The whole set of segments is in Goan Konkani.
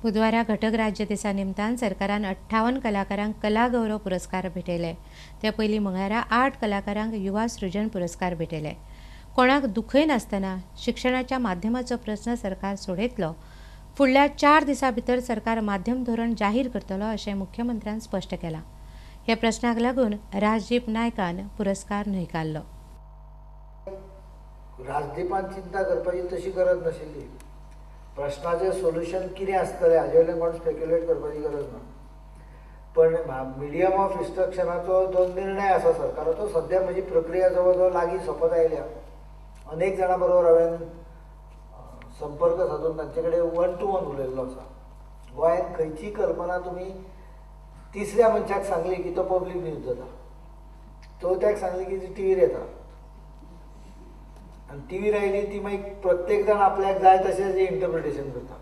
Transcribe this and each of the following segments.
बुधवारा घटक राज्य दिसा निमतान सरकारान 58 कलाकारांक कला गौरव पुरस्कार भेटयले. ते पयलीं मंगळारा 8 कलाकारांक युवा सृजन पुरस्कार भेटयले. कोणाक दुखय नासतना शिक्षणाच्या माध्यमाचो प्रस्न सरकार सोडयतलो. फुडल्या 4 दिसां भितर सरकार माध्यम धोरण जाहीर करतलो अशें मुख्यमंत्र्यान स्पश्ट केलां. ह्या प्रस्नाक लागून राजदीप नायकान पुरस्कार न्हयकारलो. राजदीपान चिंता करपाची तशी गरज नाशिल्ली. प्रश्नाचें सोल्युशन कितें आसतलें हाजे वयल्यान कोण स्पेक्युलेट करपाची गरज ना. पण मिडियम ऑफ इन्स्ट्रक्शनाचो जो निर्णय आसा सरकाराचो, सद्या म्हजी प्रक्रिया जवळ जवळ लागीं सोंपत आयल्या. अनेक जाणां बरोबर हांवें संपर्क सादून तांचे कडेन 1 to 1 उलयल्लो आसा. गोंयांत खंयची कल्पना तुमी तिसऱ्या मनशाक सांगली की तो पब्लीक न्यूज जाता, चवथ्याक सांगली की ती टीव्हीर येता, आनी टीव्हीर आयली ती मागीर प्रत्येक जाण आपल्याक जाय तशें इंटरप्रिटेशन करता.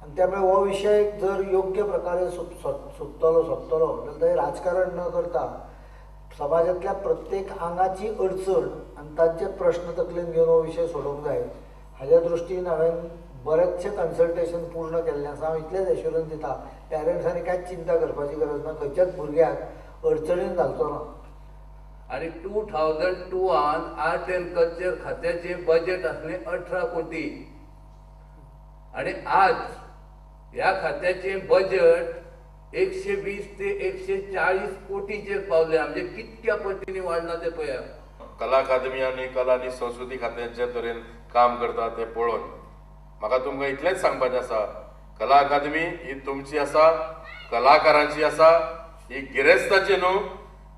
आनी त्यामुळे हो विशय जर योग्य प्रकारे सोंपतलो जाल्यार थंय राजकारण न करता समाजांतल्या प्रत्येक आंगाची अडचण आनी तांचे प्रश्न तकलेन घेवन हो विशय सोडोवंक जाय. हाज्या दृश्टीन हांवें बरेचशें कन्सल्टेशन पूर्ण केल्लें आसा. हांव इतलेंच एश्युरन्स दिता, पेरंट्सांनी कांयच चिंता करपाची गरज ना, खंयच्याच भुरग्याक अडचणीन घालचो ना. आनी 2002 आर्ट एंड कल्चर खात्याचें बजेट आसलें 18 कोटी आनी आज ह्या खात्याचें बजेट 120 ते 140 कोटीचेर पावलें. म्हणजे कितक्या पटींनी वाडलां तें पळया. कला अकादमी आनी कला आनी संस्कृती खात्यान जे तरेन काम करता तें पळोवन म्हाका तुमकां इतलेंच सांगपाचें आसा, कला अकादमी ही तुमची आसा, कलाकारांची आसा, ही गिरेस्ताची न्हू,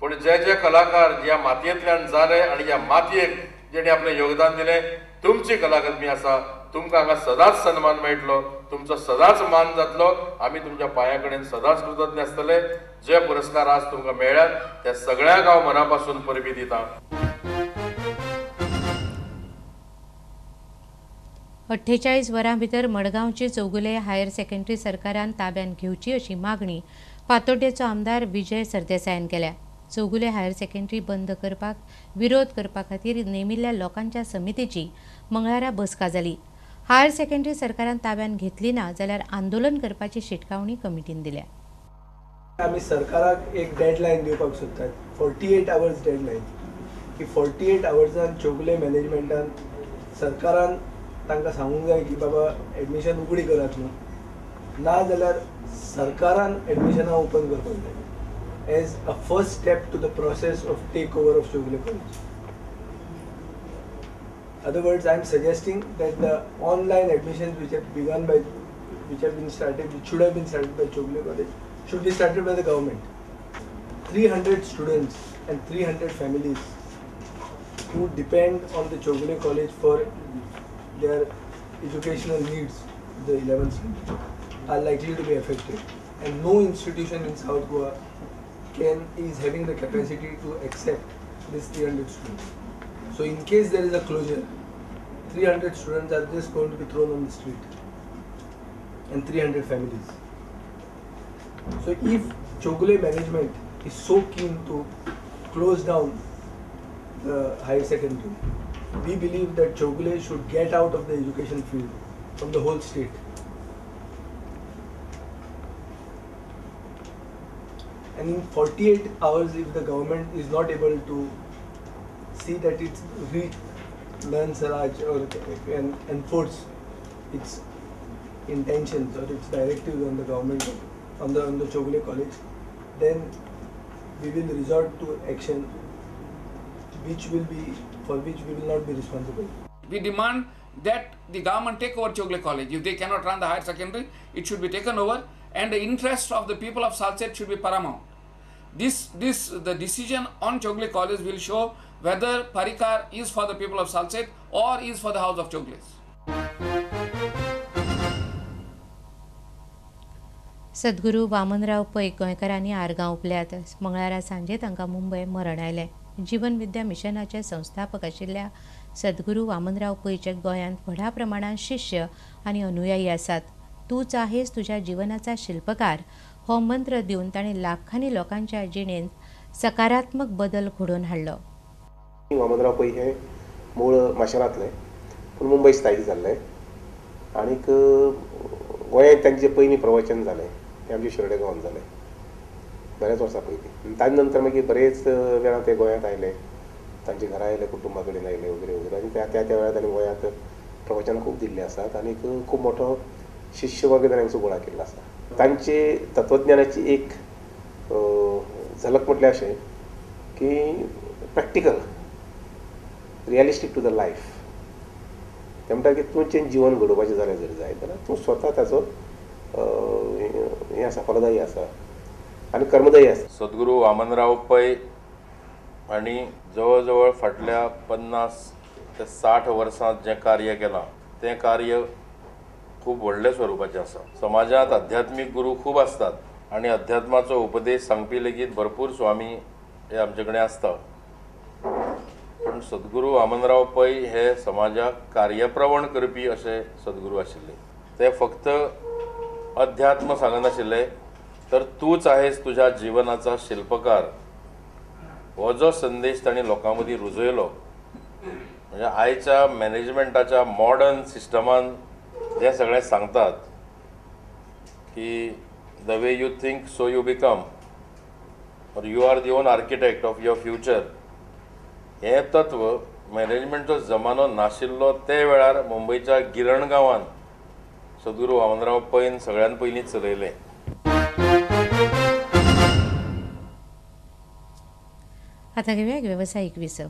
पूण जे जे कलाकार ज्या मातयेंतल्यान जाले आनी ह्या मातयेक जेणे आपलें योगदान दिलें, तुमची कला अकादमी आसा. तुमकां हांगा सदांच सन्मान मेळटलो, तुमचो सदांच मान जातलो. आमी तुमच्या पांया कडेन सदांच कृतज्ञ आसतले. जे पुरस्कार आज तुमकां मेळ्ळ्यात त्या सगळ्यांक हांव मना पासून परबीं दिता. 48 वरां भितर मडगांवची चौगुले हायर सेकंडरी सरकारान ताब्यात घेवची अशी मागणी फातोड्डेचो आमदार विजय सरदेसायान केल्या. चौगुले हायर सेकंडरी बंद करपाक विरोध करपा खातीर नेमिल्ल्या लोकांच्या समितीची मंगळारा बसका जाली. हायर सेकंडरी सरकारान ताब्यात घेतली ना जाल्यार आंदोलन करपाची शिटकावणी कमिटीन दिल्या. आमी सरकाराक एक डेडलायन दिवपाक सोदतात, 48 आवर्स डेडलायन, की 48 आवर्सान चौगुले मॅनेजमेंटान सरकारान तांकां सांगूंक जाय की बाबा एडमिशन उगडी करात न्हू, ना जाल्यार सरकारान एडमिशनां ओपन करपाक जाय as a first step to the process of takeover of Chowgule College. Other words, I am suggesting that the online admissions which have begun by, which have been started, which should have been started by Chowgule College, should be started by the government. 300 students and 300 families who depend on the Chowgule College for their educational needs, the 11th standard, are likely to be affected, and no institution in South Goa is having the capacity to accept this 300 students. So in case there is a closure, 300 students are just going to be thrown on the street, and 300 families. So if Chowgule management is so keen to close down the higher secondary, we believe that Chowgule should get out of the education field from the whole state. And in 48 hours, if the government is not able to see that it's reached Learn Swaraj or can enforce its intentions or its directives on the government, on the Chowgule College, then we will resort to action which will be, for which we will not be responsible. We demand that the government take over Chowgule College. If they cannot run the higher secondary, it should be taken over, and the interest of the people of Salcete should be paramount. The decision on Chowgule College will show whether Parrikar is for the people of Salcete or is for the house of Chowgules. Sadguru Vamanrao Pai गोंयकारांनी आर्गां उपल्यात. मंगळारा सांजे तांकां मुंबय मरण आयलें. जीवन विद्या मिशनाचे संस्थापक आशिल्ल्या सद्गुरू वामनराव पैचे गोंयांत व्हडा प्रमाणात शिष्य आनी अनुयायी आसात. तूच आहेस तुझ्या जीवनाचा शिल्पकार हो मंत्र दिवन ताणें लाखांनी लोकांच्या जिणेंत सकारात्मक बदल घडोवन हाडलो. वामनराव पै हे मूळ माशेलांतले, पूण मुंबय स्थायीक जाल्ले आनीक गोंयांत तांचें पयलीं प्रवचन जालें तें आमच्या शिरोडे गांवांत जालें बऱ्याच वर्सां पयलीं. ताजे नंतर मागीर बरेच वेळा ते गोंयांत आयले, तांच्या घरा आयले, कुटुंबा कडेन आयले वगैरे वगैरे. आनी त्या त्या वेळार तांणी गोंयांत प्रवचनां खूब दिल्लीं आसात आनी खूब मोठो शिश्य वर्ग तांचो गोळा केल्लो आसा. तांचे तत्वज्ञानाची एक झलक म्हटल्यार अशें की practical, realistic to the life. ते म्हणटा की तुमचें जिवन घडोवपाचें जाल्यार जर जाय जाल्यार तूं स्वता ताचो हें आसा, फलदायी आसा आनी कर्मदायी आसा. सद्गुरू वामनराव पै आनी जवळ जवळ फाटल्या 50 ते 60 वर्सांत जें कार्य केलां तें कार्य खूब व्हडल्या स्वरुपाचें आसा. समाजांत अध्यात्मीक गुरू खूब आसतात आनी अध्यात्माचो उपदेश सांगपी लेगीत भरपूर स्वामी हे आमचे कडेन आसता, पूण सद्गुरू वामनराव पै हे समाजाक कार्यप्रवण करपी अशे सद्गुरू आशिल्ले. ते फक्त अध्यात्म सांगनाशिल्ले तर तूच आहेस तुज्या जिवनाचा शिल्पकार हो जो संदेश तांणी लोकां मदीं रुजयलो, म्हणजे आयच्या मॅनेजमेंटाच्या मॉडर्न सिस्टमान जें सगळें सांगतात की the way you think so you become or you are the own architect of your future, हें तत्व मॅनेजमेंटचो जमानो नाशिल्लो ते वेळार मुंबयच्या गिरण गांवांत सद्गुरू वामनराव पैन सगळ्यान पयलीं चलयलें. आता घेऊया एक व्यावसायिक विसव.